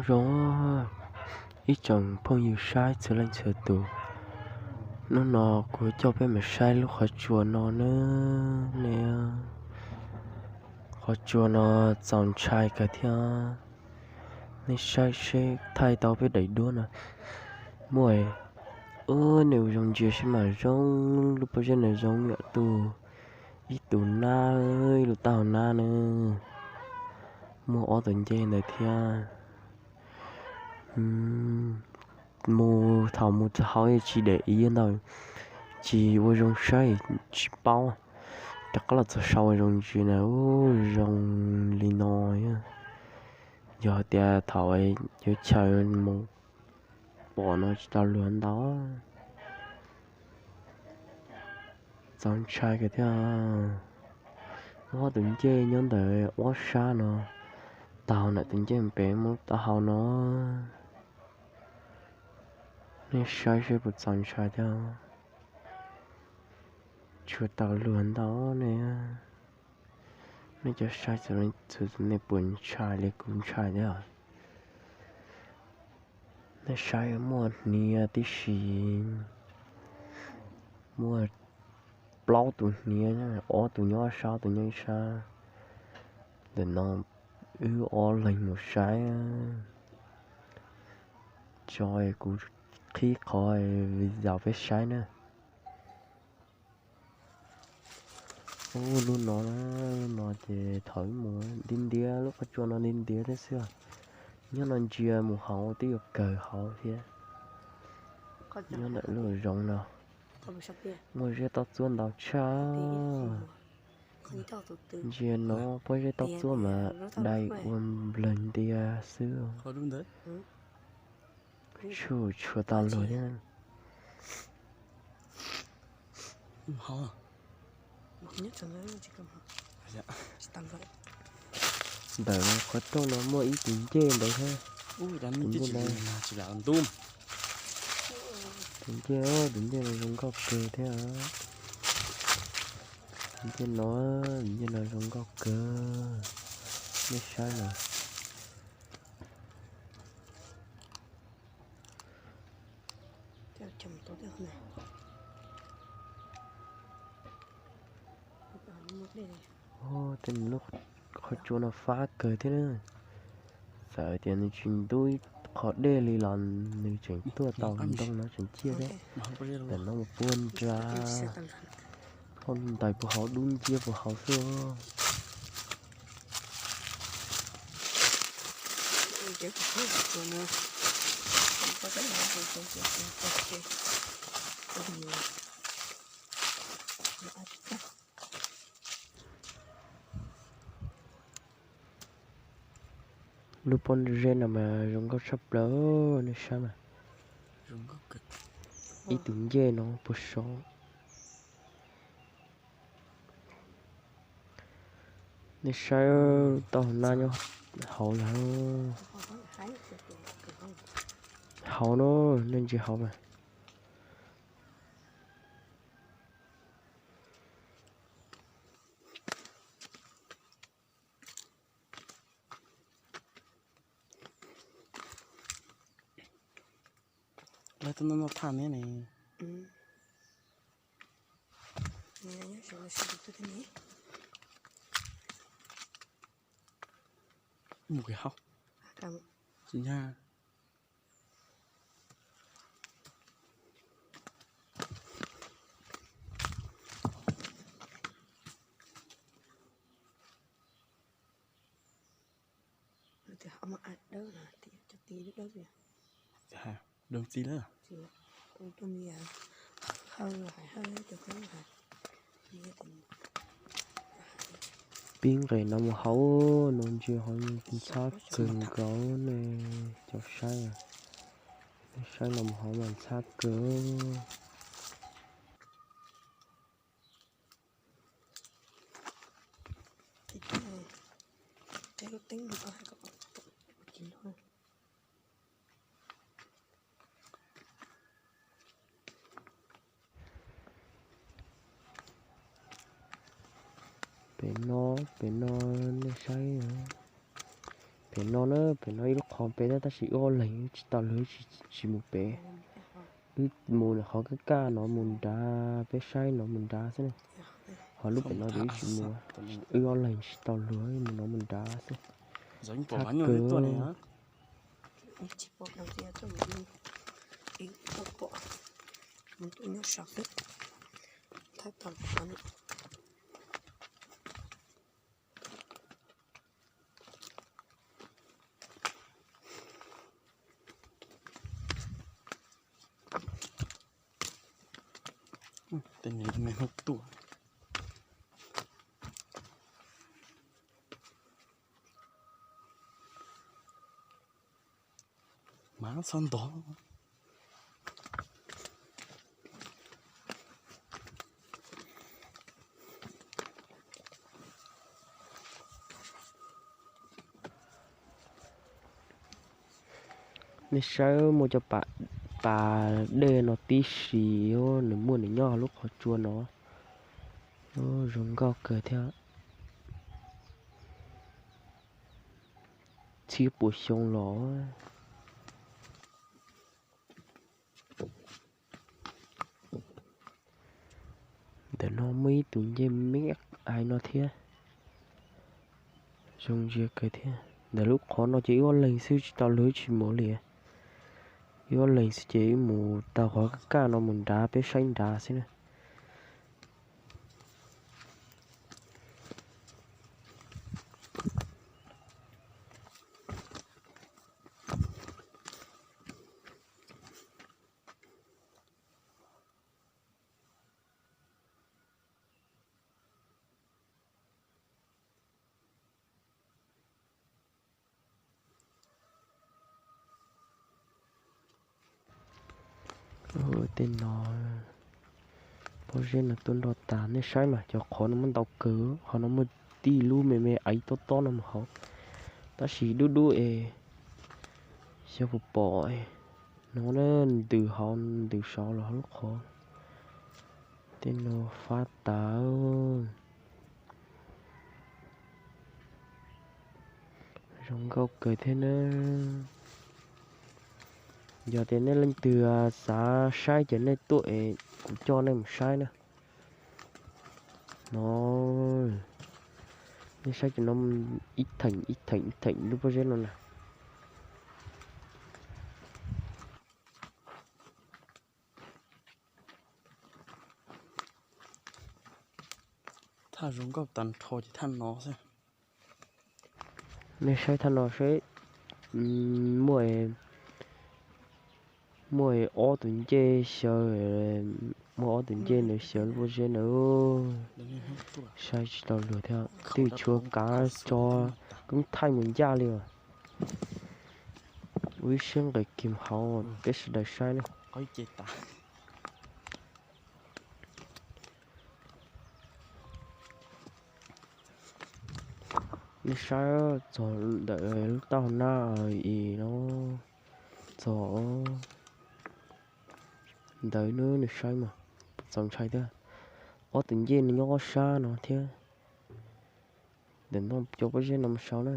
Zoo ib tsoom phooj ywg saib txhua leej txhua tus, hnub no kuv coj peb mus saib lub qhov tsua no na. Ne, qhov tsua no txaus ntshai kawg thiab. Nej saib seb thaij tau peb daim duab no muaj, ub, nej ua zoo ntsia seb mas zoo, lub pob zeb no zoo yam tus, ib tus nab, ib lub taub hau nab na. Muaj ob tug ncej ntawd thiab. Mus thaum mus hauv tsis daim iav ntau, tsis ua zoo saib tsis paub. Rov qab los txog saum ua zoo ntsia na, ub, zoo li no. Yog tias thaum yuav chaws mus pom no tsis tau luag ntau. Txaus ntshai kawg thiab. Ob tus ncej nyob ntawm ob sab no, taug ntawm tus ncej pem mus taub hau no. Nej saib seb puas txaus ntshai thiab. Tsis tau luag ntau ne. Nej cov saib txhua leej txhua tus nej puas ntshai li kuv ntshai thiab? Nej saib muaj hniav tib si, muaj plaub tus hniav, ob tus nyob sab, ob tus nyob ib sab. Ntawm no wb ob leeg mus saib. Tso kuv qhib qhov video peb saib na. Ub, lub no, lub no ces thaum mus ntiav ntiav, lub qhov tsua no ntiav ntiav thiab xwb. Nyob no ntsia mus hauv twb yuav kawg hauv thiab. Nyob ntawm lub zoov no muaj zeb tob txuab ntau tshaj. Ntsia no pob zeb tob txuab mas dai ua nplawg ntia xwb. Tshuav tau luag thiab. Ntawm qhov rooj no muaj ib tus ncej ntawd thiab. Tus ncej, tus ncej, tus ncej no zoo nkauj kawg thiab. Tus ncej no, tus ncej no zoo nkauj kawg. Nej saib no. Tej lub qhov tsua no fab kawg thiab na. Txawm tias nws tsis ntub ib qho dej li los nws tseem tuaj tau ntoo no tseem ciaj thiab. Ntawm no mus puag nrad, phauj ntais puag hauv dub nciab puag hauv xwb. Lub pob zeb no mas zoo nkauj tshaj plaws, nej saib mas. Ib tug ncej no puag saud. Nej saib, tau nab nyob hauv lawm. Hauv no, nej ntsia hauv mas. Lawv tuaj noj noj thaj ne ne. Mus kiag hauv. Tsis nyab. Dawb txiv lawm. Pib nqes no mus hauv no ntsia hauv ntxhab kawg nkaus ne, cov saib, saib no mus hauv mas ntxhab kawg. Pem no, pem no nej saib, pem Pem no na, pem no ib lub qhov pem thiab tab sis wb ob leeg tsis tau luag, tsis mus pem. Wb mus qhov kaj kaj no mus nrad, peb saib no mus nrad xwb na. Ho lub pem no ces wb tsis mus, wb ob leeg tsis tau luag, wb mus no mus nrad xwb. Txhaj kawg. Tej niag me hnub tuaj. Mas txhob ntog. Nej saib muaj cov pas, pas dej no tib si, nws muaj nws nyob lub qhov tsua no. Zoo nkauj kawg thiab. Txhiab puas xyoo los. Ntawm no muaj ib tus ncej me me ais no thiab. Zoo ntsia kawg thiab. Ntawm lub qhov no ces wb ob leeg xwb tsis tau luag wb tsis mus li. Wb ob leeg xwb ces wb mus tau qhov kaj kaj no mus nrad peb saib nrad xwb na. Tej no pob zeb no tuaj nroj tas, nej saib mas cov qhov no muaj ntau kawg, qhov no muaj tib lub me me aiv tob tob no mus hauv, tab sis dub dub es xyov puas pom no, ntws hauv ntws saud los lub qhov. Tej no fab tas. Zoo nkauj kawg thiab na. Yog tias nej leej twg xav saib ces nej tuaj es kuv coj nej mus saib na. No, nej saib cov no ib theem ib theem ib theem lub pob zeb no na. Thaj zoo nkauj tag nrho ces thaj no xwb. Nej saib thaj no seb, muaj, muaj ob tus ncej xyaw, muaj ob tus ncej ntawd xyaw lub pob zeb ntawd. Saib tsis tau luag thiab, twb tshuav kav tso, koob thaij mus ncaj li os. Ua ib siab nqis kiag hauv peb sawv daws saib na. Nej saib txog ntawm lub taub hau na, es no txog ntawd na, nej saib mas txaus ntshai thiab. Ob tus ncej no nyob ob sab no thiab. Ntawm no cov pob zeb no mus saud na.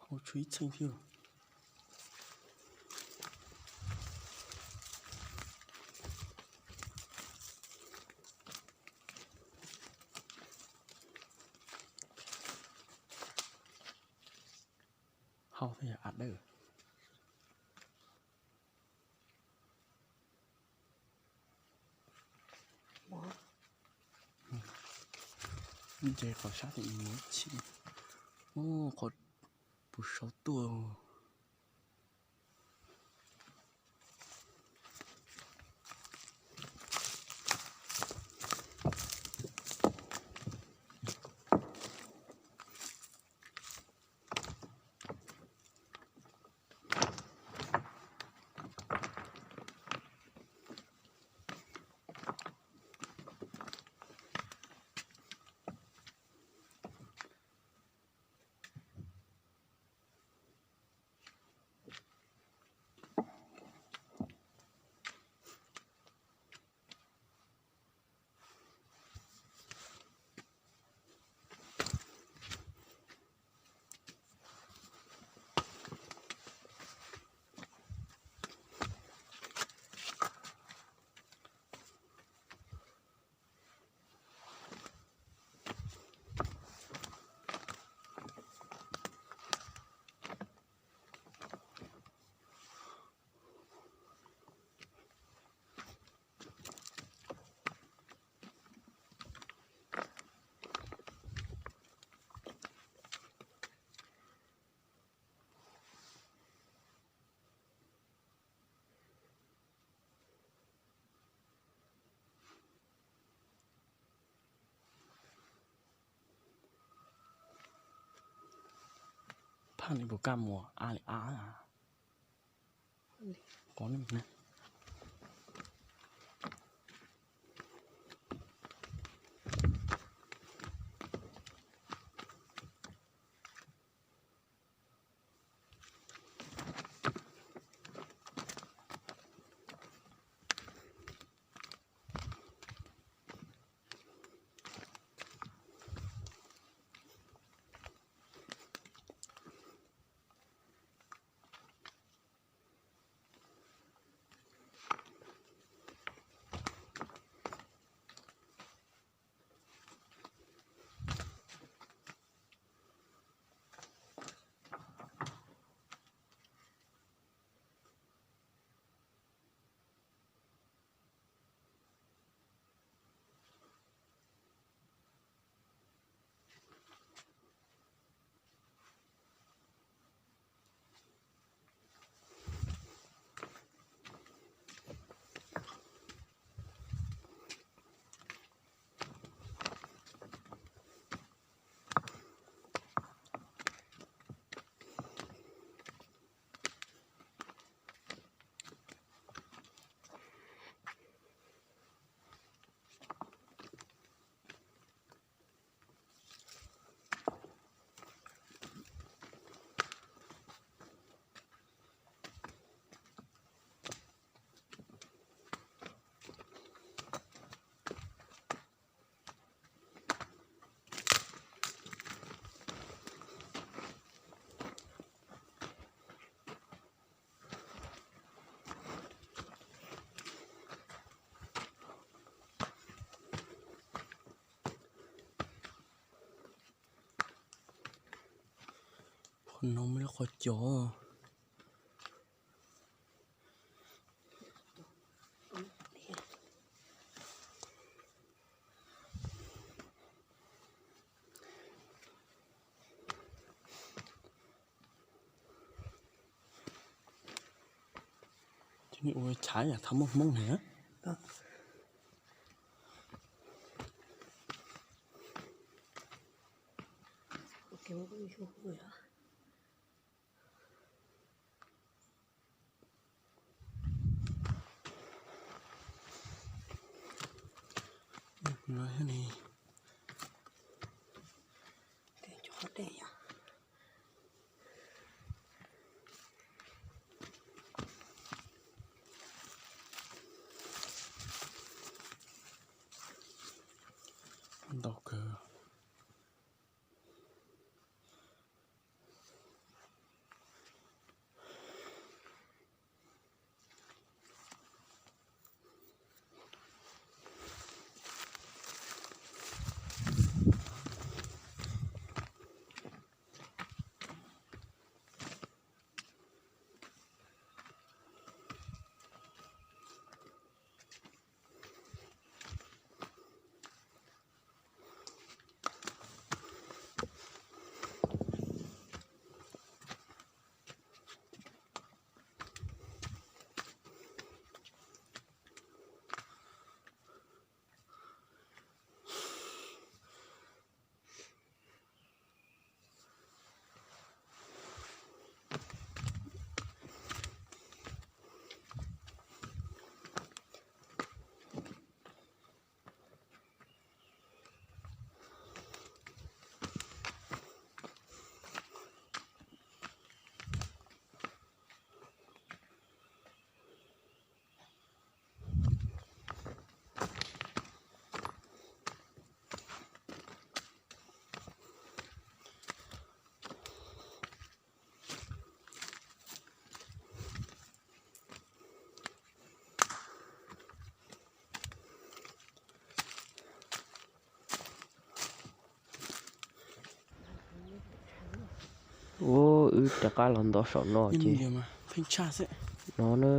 Hauv tshuav ib txheej thiab. Hauv thiab yog av dawb. Nce qhov sab tim mus ib chim. Qhov puas saud tuaj. Thaj nws puas kaj muag a li a. Qos ne. Qhov no muaj lub qhov cos. Ces nws ua chav yam thaum muaj Hmoob ne. Ntau kawg. Ua wb rov qab los ntov saum no ces no na,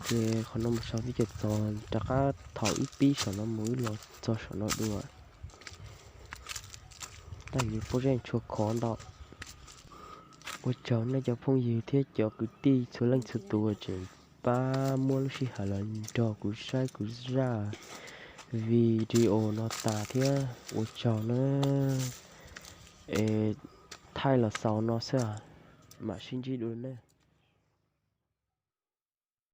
ces qhov no mus saum twb tsis txog, rov qab thaum wb pib saum no mus wb los txog saum no dua. Tab sis pob zeb tshua khov ntau. Ua tsaug nej cov phooj ywg thiab cov kwv tij txhua leej txhua tus uas tseem pab muab lub sij hawm los nrog kuv saib kuv zaj video no tas thiab ua tsaug na. Es Thaij los xaus no xwb, mam sib ntsib dua ne.